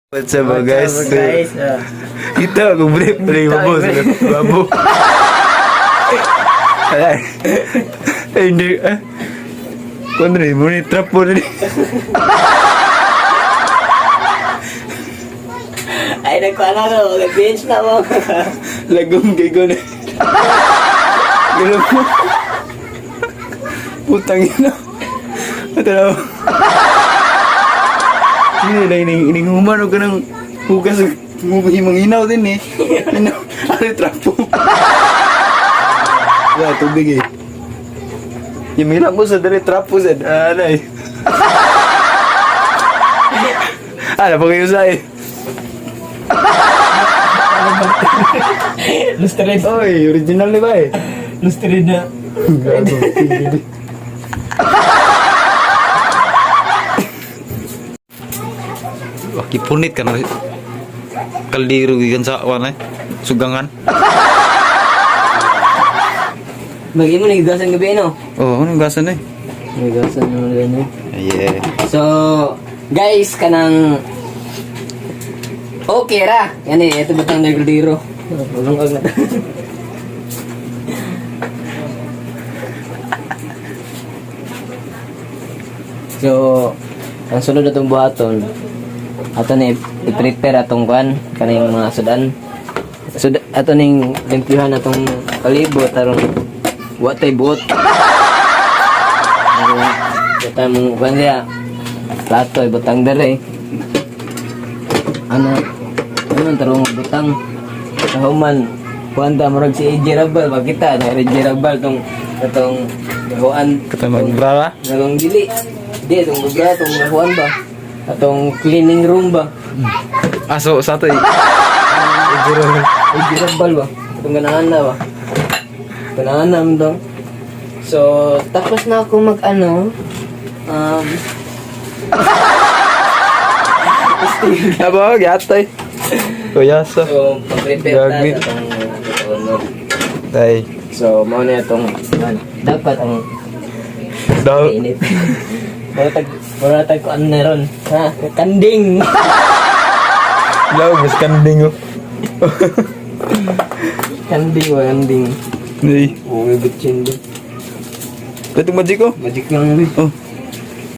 What's up, guys? What's up, guys? Ah. Kita ako brief pre babo sa babo. Ay, ay, hindi eh. Kung ano mo ni trap po ni. Ay, nagkuha na ako. Nag-bench na mo. Lagong kay ko na. Ganun mo. Putang ina. Ito na. Hindi lang ining ining human og kanang hugas og himang hinaw din eh. Hinaw. Ano trapo? Wala tubig eh. Yung hila mo sa dali trapo sa anay. Ano pa kayo sa eh? Lustrid. Oy, original ni ba eh? Lustrid na. Gago, tingin. Wah, kipunit ka na kaldero gikan sa wan eh. Sugangan. Bagi mo, nagigasan gabi, no? Oh, ano gasan eh? Nagigasan naman gano'n. Yeah. So, guys, kanang... Okay ra. Yan eh, ito batang nagldiro. Ulungag na. So, ang sunod na itong buhaton, ato ni i-prepare atong kuan kaning mga sudan. Sud ato ning limpyuhan atong palibot aron wa tay buot. Butang mong kuan diya. Plato ibutang dere. Ano ano ang tarong butang kahuman kuan ta murag si AJ Rabal makita na AJ Rabal tong atong gahuan. Katong magbrara. Nagong dili. Di itong bubra itong gahuan ba? Atong cleaning room ba? Aso sa to eh. AJ Rabal ba? Itong ganahan na ba? Ganahan na mo dong. So, tapos na ako mag ano, Aba, gatay. Kuya sa. So, pag-prepare ta Gagi. sa atong ano. Tay. So, mao na itong dapat ang Daw. init. Mura tag kuan na ron. Ha? Kanding. Daw mas kanding oh. Kanding wa kanding. Nay. Oh, may bitchin din. Katong magic oh. Magic lang ni. Oh.